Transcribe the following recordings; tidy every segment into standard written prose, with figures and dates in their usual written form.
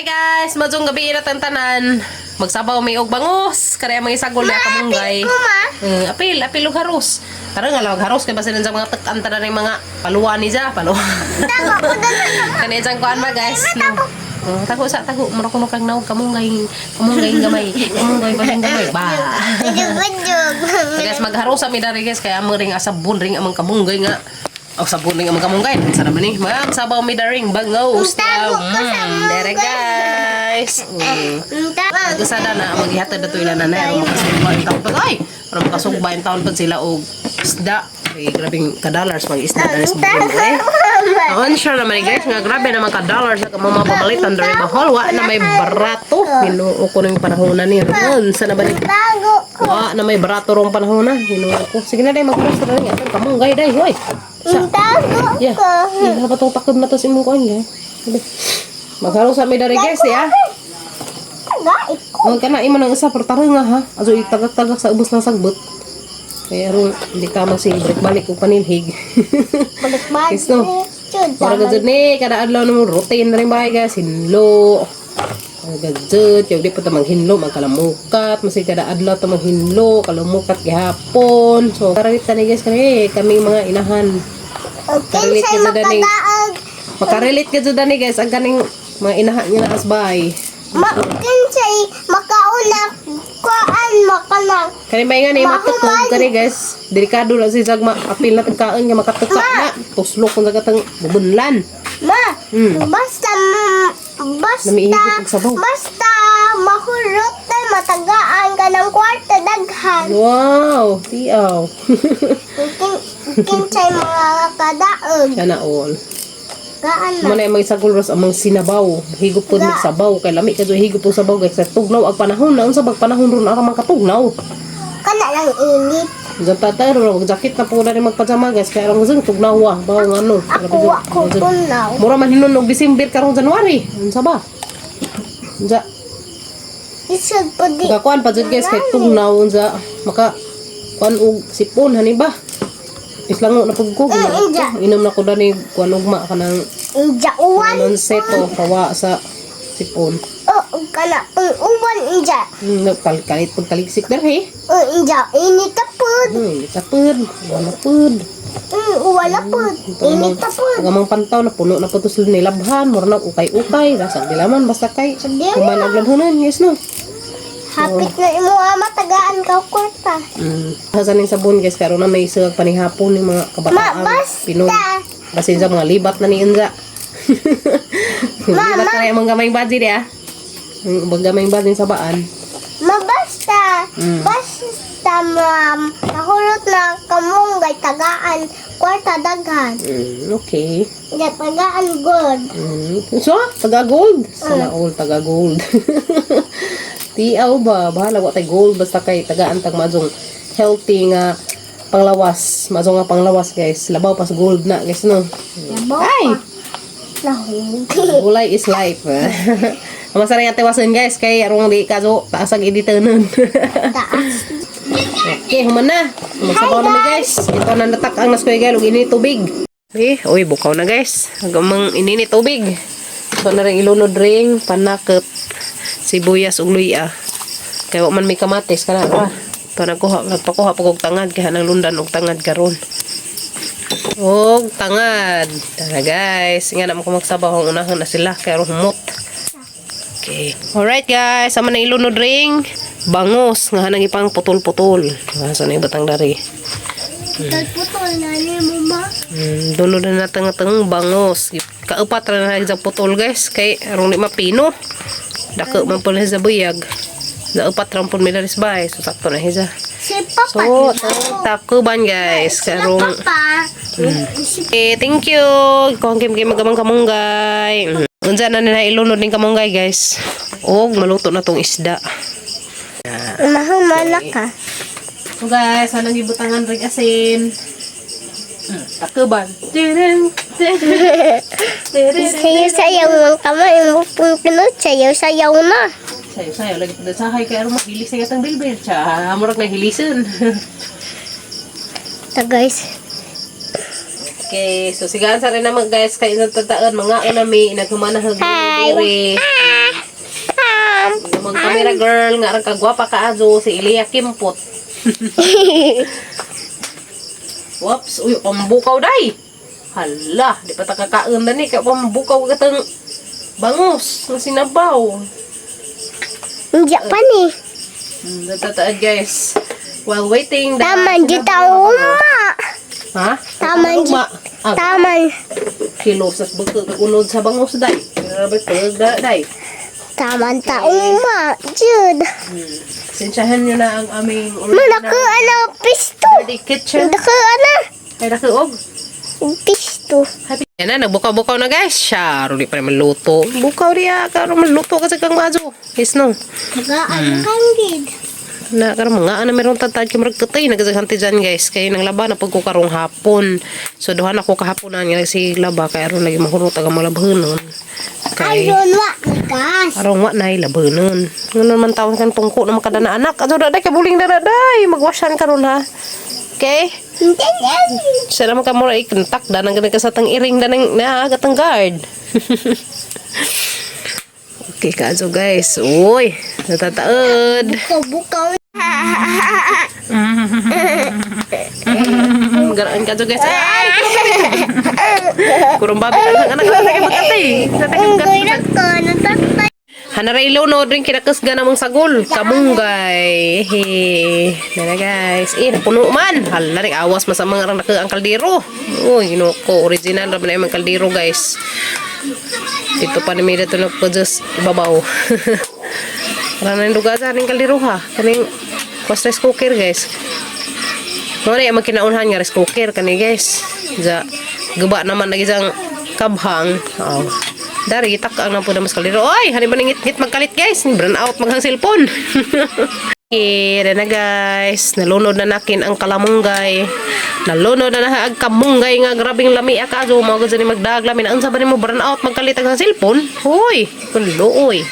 Guys, maayong gabii na tanan. Magsabaw may og bangus. Kaya mga isagol ya kamunggay. Apil, apil og haros. Tara nga lang haros kay basin sa mga tek-an tanan ng mga paluwa ni ja, paluwa. Kani jang kuan ba, guys? No. Oh, tago sa tago, mura kuno kang naog kamunggay, kamunggay gamay, kamunggay basin gamay ba. Bujug-bujug. So guys, magharos mi dari, guys, kaya among ring asabon ring among kamunggay nga. Oh, sabon ring among kamunggay. Sa naman ni, magsabaw mi daring bangos. Tago ko sa Dere, guys. Agsada na maghihatag na to ila nanay aron makasugba yung taon pag ay aron makasugba yung taon pag sila og isda. Ay, grabing ka-dollars mag isda dali sa Bohol eh. Noon siya naman eh, guys, nga grabe naman ka-dollars sa mga pamalitan diri Bohol, wa na may barato. Ginoo ko ning panahon na ni. Noon sa na ba ni? Tago ko. Wa na may barato rong panahon na. Ginoo ko. Sige na day, mag-post na rin. Atong kamunggay day, hoy. Sa Tago Yeah. ko. Yeah, pa tong takod na to sa imong kuan, guys. Magharo sa mi dari, guys, ya. Tagaik ko. Huwag ka na, imo nang isa, pero tara nga ha. Aso itagak-tagak sa ubos ng sagbot. Kaya aron, hindi ka magsibrik balik og panilhig. Balik-balik. Yes, no. Jud. Mura gajud ni, kada adlaw na mo routine na rin bahay, guys. Hinlo. Mura gajud, yung di pa ta maghinlo, magkalamukat. Masig kada adlaw ta maghinlo, kalamukat gihapon. So, karawit ta ni, guys, kani, kaming mga inahan. Okay, Karelate say ka sa dani. makadaag. Makarelate ka jud ani, guys, ang kaning mga inahan nga naasbay. Kinsay makauna kuan makanang. Kani may nga ni matukog kani, guys. Delikado na si Zag apil na tagkaon nga makatuka na. Tuslok kung katang bubunlan. Ma, basta basta Namiihigop og sabaw. Basta mahurot na matagaan ka ng kwarta daghan. Wow, tiaw. Kinsay mga kadaog. Sana all. Gaan na. Mo na may sagol ros among sinabaw. Higop pud mig sabaw kay lami kadto higop pud sabaw, guys. Sa tugnaw ang panahon na unsa bag panahon ron ara man katugnaw. Kana lang init. Diyan tatay ro jacket na po na rin magpajama, guys, kay aron gud tugnaw wa baw nga ano. Ako ako tunaw. Mura man hinon og December karong January. Unsa ba? Unsa? Isod po di. Makakuan pa jud, guys, kay tugnaw unsa maka kuan og sipon hani ba. Islango na pug ko. Inja. Inom na ko dani kuan ugma kanang Inja uwan. nonseto kawa sa sipon. Oh, kana uwan inja. Kalit pagtaligsik dere. Oh, inja init tapod. Tapod, wala pod. Wala pod. Init tapod. Ang amang pantaw na puno na po to sila nilabhan, mura na ukay-ukay, nasa dilaman basta kay Sabi human og labhanan, yes no. Hapit na imo ama tagaan ka kwarta. Sa ning sabon, guys, karon na may isag panihapon ng mga Ma, kabataan basta. Pinoy. Basin sa mga libat na ni Inza. Ma, Libat na yung mga gamayng budget ah. Ang mga gamayng budget sa baan. Ma, basta. Basta, ma'am. Nahulot na kamunggay tagaan kwarta daghan. Okay. Inja tagaan gold. So, taga gold. Sana all taga gold. Tiaw ba? Bahala wa tay gold basta kay tagaan tag mazong healthy nga panglawas. Mazong nga panglawas, guys. Labaw pas gold na, guys, no. Labaw Ay! Nahulog. Gulay is life. Masarang ate wasan, guys, kay arong di kaso taas ang editonon. Taas. Okay, human na. Magsabaw na mi, guys. Ito na natak ang naskoy guys, ug ini tubig. Eh, uy, bukaw na, guys. Hagamang inini tubig. Ito na rin ilunod ring panakep sibuyas ug luya. Kay wa man may kamatis kana pa. Ito nagkuha, nagpakuha pag og tangad kay nang lundan og tangad karon. Og tangad. Tara, guys, nga naman ko magsabaw ang unahan na sila kay aron humot. Okay. Alright, guys, sama na ilunod ring bangus nga hanang ipang putol-putol. Asa na ibatang dari? Putol-putol na ni mo ma. Dunod na natang atang bangus. Kaupat ra na sa putol, guys, kay aron di mapino. Dako man pud na sa buyag. Naupat ra pud mi daris bay. So sakto na hisa. Si Papa. So, takuban, guys. Sila Karong Papa. Si Okay, thank you. Kung kim kim magamang kamunggay. Unsa na nila ilunod ning kamunggay, guys? Og maluto na tong isda. Mahumala ka. So guys, anong ibutangan ring asin? Takuban. Tirin, tirin, tirin. Sayaw-sayaw ng kamay mo pong pinot. Sayaw-sayaw na. Sayo sayo lagi pud sa kay aron mahilis sa gatang bilbil. Cha, murag na hilison. Ta guys. Okay, so sigaan sa rin naman, guys, kay nagtataan mga unami naghumanahag Hi. diri. Mga camera girl nga arang kagwapa ka azo si Elia Kimpot. Whoops, uy, pambukaw day. Hala, di pa ta kakaon na ni kay pambukaw katang bangus nga sinabaw. Hindi pa ni. Natataad guys. While waiting the Taman sinabaw jud na uma. Ha? Taman Uma. Ah, Taman. kilo sa bukod ulod sa bangus day. Grabe pag day. Taman ta uma. Jud. Sensyahan nyo na ang aming Malaki ana pisto. dirty kitchen. Dako ana Ay, nakiog. pisto. Happy. Yan na, nagbukaw-bukaw na guys. Siya, di pa naman luto. Bukaw diya, karon maluto kasi kang baso. Yes, no. Tagaan kang gid. Na, karon mga ana meron tatad kay murag katay nagsasanti dyan guys. Kay nang laba na pagko karong hapon. So duha na ko kahaponan nga si laba kay aron lagi mahurot aga mga labhanon. Kay Aron wa gas. aron wa nay labhanon. Ngano man tawon kan tungko na makadana anak. Ato daday kay buling dara day magwashan karon ha. Okay? Siya naman ka mura ikontak da nang ganun ka sa tang iring da nang na gatang guard. Okay ka so guys. Uy, natataod. Bukaw. Garaan ka guys. Ay! Kurang babi ka anak anak anak katay. Ang gayra ko natatay. Hanara ilunod rin kinakasga namang sagol. Kamunggay. Hehe. Nana guys. Eh, napuno man. Hala rin awas masamang arang naka ang kaldero. Uy, ginoo. Original ra ba na yung kaldero guys. Dito pa ni Mira ito nagpadyos ibabaw. Para na yung lugar sa aning kaldero ha. Kaning was rice cooker guys. Mga na yung kinaunhan nga rice cooker kani guys. Ja, guba naman lagi siyang kabhang. Oh. Dari gitak ang na po na mas kaldero. Oy, hani ba ningit-ngit magkalit guys? Brown out maghang cellphone. Okay, na guys. Nalunod na nakin ang kalamunggay. Nalunod na na ang kamunggay nga grabing lami akaso mo gud ni magdag lami na unsa ba nimo brown out magkalit ang cellphone? Hoy, kun luoy.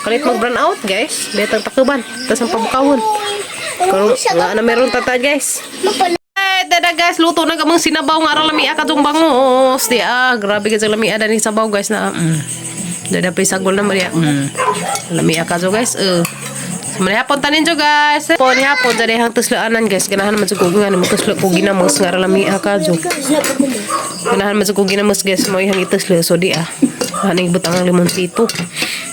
Kalit mag brown out guys. Betang takuban. Tas ang pabukawon. Karon nga na meron tata guys. Ay, tada guys, luto na kamang sinabaw nga aron lami akadong bangos. Di ah, grabe ka sa lami ada ni sabaw guys na. Dada pa isagol na Maria. Lami akaso guys. Manihapon tanin jo guys. Po nihapon dyan hang tuslaanan guys. Ganahan man jud ko nga mo tuslo ko ginamos nga aron lami akaso. Ganahan man jud ko ginamos guys mo ihang ituslo so di ah. Haning butang ang limonsito.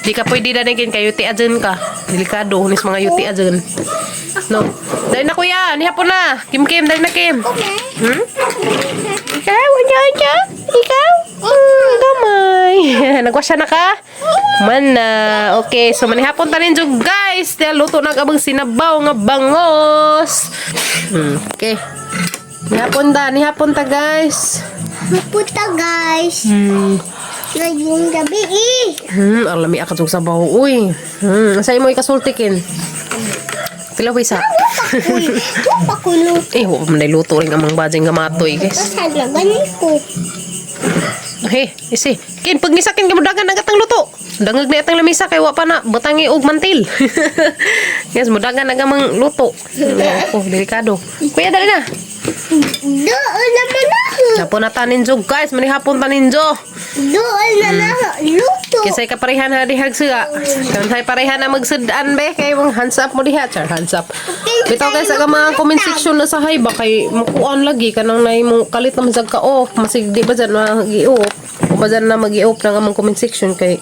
Di ka pwede na kin kayo ti ajen ka. Delikado hunis mga yuti ajen. No. Dali na kuya, nihapon na. Kim Kim, dali na Kim. Hmm? Ikaw, ikaw, ikaw, ikaw. Gamay. Nagwasya na ka? Man na. Okay, so manihapon tanin jud guys. Dahil luto na kabang sinabaw nga bangos. Okay. Nihapon ta, nihapon ta guys. Maputa guys. Ngayong gabi eh. Ang lami akadtong sabaw. Uy. Sa imo ikasultikin. Pila ba isa? Uy, pakulo. Eh, wa pa man luto rin ang mga bajing gamatoy, guys. Tapos halagan ko. He, isi. Kin, pag nisakin ka mo dagan ang atang luto. Dangag na atang lamisa kay wa pa na butangi og mantil. Yes, mudagan ang amang luto. Oh, delikado. Kuya, dali na. Doon naman ako. Hapon na tanin jo, guys. Manihapon tanin jo. Doon na na luto. Kisay ka parehan na dihag siya. Kansay parehan na magsudan be kay mong hands up mo diha, char hands up. Bitaw guys, aga mga comment section na sa hay ba kay mukuan lagi kanang nay mo kalit na masag ka off, masig di ba dyan magi-off. O ba dyan na magi-off ng among comment section kay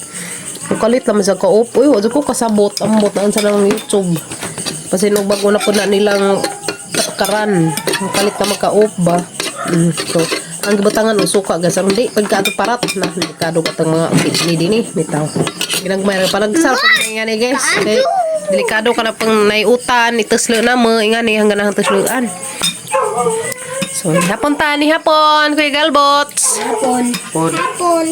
kalit na masag ka off. Uy, wa jud ko kasabot ambot na unsa nang YouTube. Pasinog bago na po na nilang patakaran. Kalit na magka-off ba. So, ang gibutangan usuka guys. Aron di pagka ato parat na delikado katong mga kidney dinhi bitaw. Ginagmay ra panagsal pag nga ni guys. Kay delikado ka na pang naiutan, ituslo na mo ingani hanggang na tusloan. So, hapon ta ni hapon, Kuya Galbots. Hapon. Hapon. Hapon.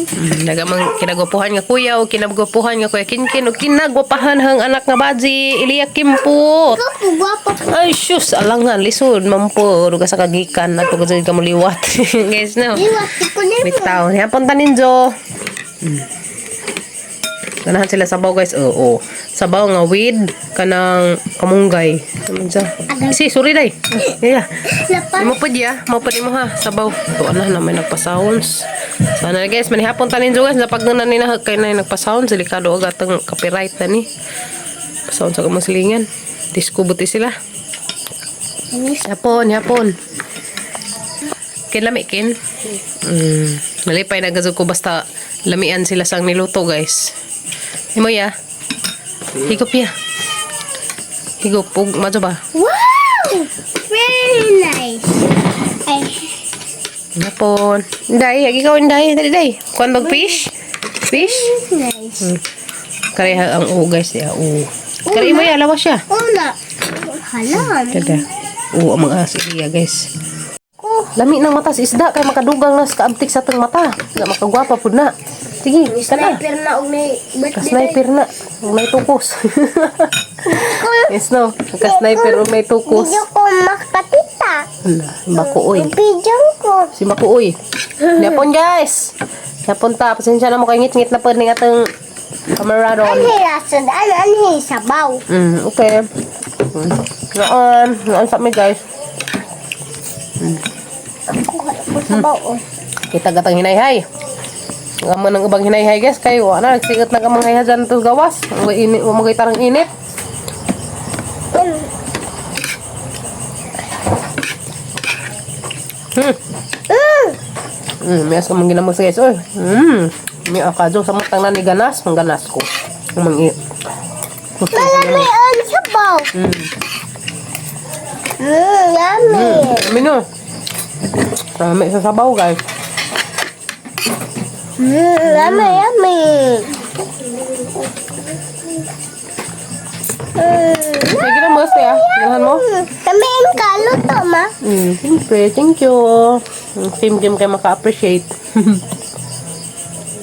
Nagamang kinagwapuhan nga kuya o kinagwapuhan nga kuya Kinkin o kinagwapahan hang anak nga baji Ilya Kimput. Ikaw po, gwapo po. Ay, sus, alangan, lisod, mampo, ruga sa kagikan, at pagod ka muliwat. Guys, no? Iwat ko na mo. Bitaw, hapon ta ninjo. Ganahan sila sabaw, guys. Oo. Sabaw nga with kanang kamunggay. Ano siya? Si, sorry day. Yeah. Lapas. Mo pa diya, mo pa mo ha, sabaw. Tuan na na may nagpasounds. So na guys, manihapon tanin guys, napag na ni na kay na nagpa-sound delikado og atong copyright na ni. Sound sa kamong silingan. Disco buti sila. Hapon, hapon. Kin lami kin. Malipay na gazog ko basta lamian sila sang niluto guys. Imo ya. Higop ya. Higop ug majo ba? Wow! Very nice. Ay, Hapon. Inday, agi ka inday, dali day. Kuan bag fish? Fish? nice. Kareha ang u guys ya u. Kare mo ya lawas siya. Una. Hala. Kada. U ang mga aso iya guys. Ko. Lami ng mata sa isda kay makadugang na sa kaabtik sa atong mata. Nga makagwapa pud na. Sige, kana. Sniper na og may birthday. Ka-sniper na. Ug may tukos. Yes no. Ka-sniper ug may tukos. Video ko makatita. Hala, bakuoy. Video ko. Si Makuoy. Yapon guys. Yapon ta. Pasensya na mo kay ngit-ngit na pud ning atong camera ron. Anhi rasod, ano anhi sabaw. Okay. Noon, noon sa mi guys. Ako ko sabaw oh. Kita gatang hinayhay. Ang man ang ubang hinayhay guys kay wa na nagsigat na kamang hayhay dyan to gawas. Ang init, wa magay tarang init. May as kamang ginamag sa guys. Oy. May akadyo sa matang na ni ganas, mangganas ko. Ang mangi. Malami ang sabaw. Yummy. Mino. Rami sa sabaw guys. Yummy, yummy. Sige na mas ya. Ganahan mo. Kami ang kaluto, ma. Siyempre, thank you. Ang Kim Kim kayo maka-appreciate.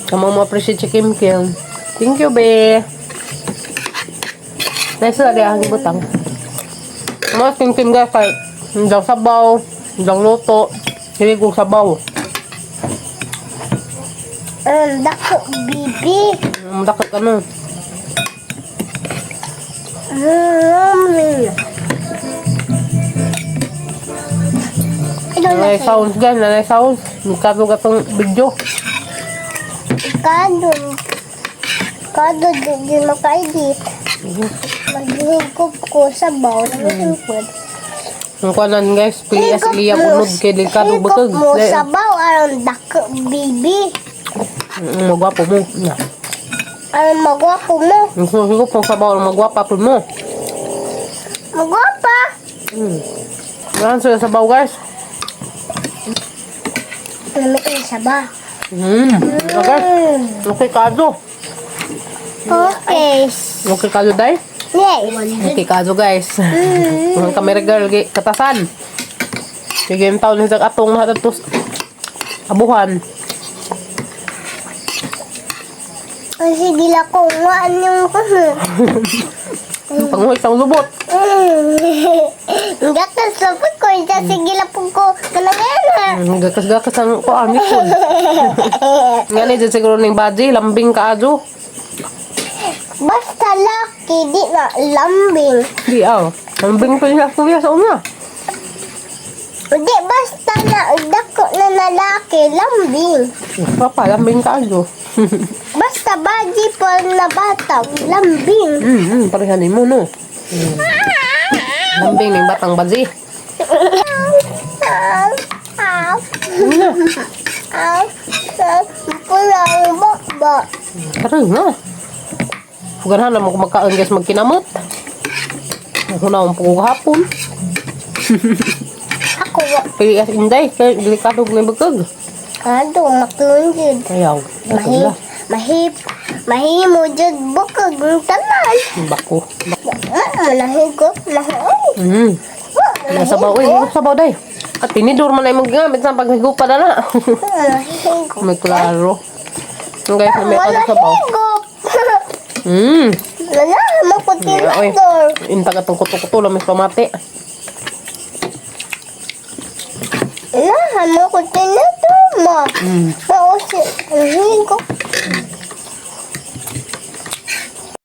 Kamu mo appreciate si Kim Kim. Thank you, be. Nice na ang butang. Mga Kim Kim guys, kay hindang sabaw, hindang luto, hindi kong sabaw. Ang dako, bibi. Dakot kami. Yummy. Ito na Nanay sa'yo. sounds guys, nanay sounds. Magkado ka tong video. Kado. Kado, di, di makaedit. Maghihigop ko sa baw na masungkod. Ang kuwanan guys, pili as liya unod kay delikado Higop bakag. mo sa baw, aron dako, bibi. Magwapo mo. Na. Aron magwapo mo. Ang higop mo sa baw, magwapa po mo. Magwapa. Yan sila sa baw guys. Lami ang saba. Okay. Okay kado. Okay. Okay kado day. Yes. Okay kado guys. Mga camera girl gi katasan. Sige yung taon sa atong nahatos abuhan. Kasi dila ko nga anong ko. Panguhit sa lubot. Gatas na po ko. Isa sige lang po ko. Kanagana. Gakas-gakas ang kuan likod. Nga ni dyan siguro ning baji, lambing kaadyo. Basta laki, di na lambing. Di aw. Lambing pa niya kuya sa una. Di basta na dako na lalaki, lambing. Papa, lambing kaadyo. Basta baji po na bata, lambing. Parehan mo no. Lambing ning batang baji. Aw, aw, Ano na? aw, aw, pulang baba. Tara na. Ganahan na mo kung magkaon guys magkinamot. Ako na ang hapon. Ako, Pili as inday, kay delikado ng bukog. ado, maklunjud. Ayaw. Mahi, mahi, mahimo jud bukog ng tanan. Bako. Ah, nahigop, nahoy. Nasa baw, uy, higop sa baw day. At tinidor man ay mong ginamit sa paghigupa na na. Nahigop. May klaro. Ang guys, may Wala ano sa baw. higop. Wala, mo ko Yeah, oy. tinidor. Intag atong kuto-kuto lang may pamati. Wala, mo ko tinidor mo. Mausi, nahigop.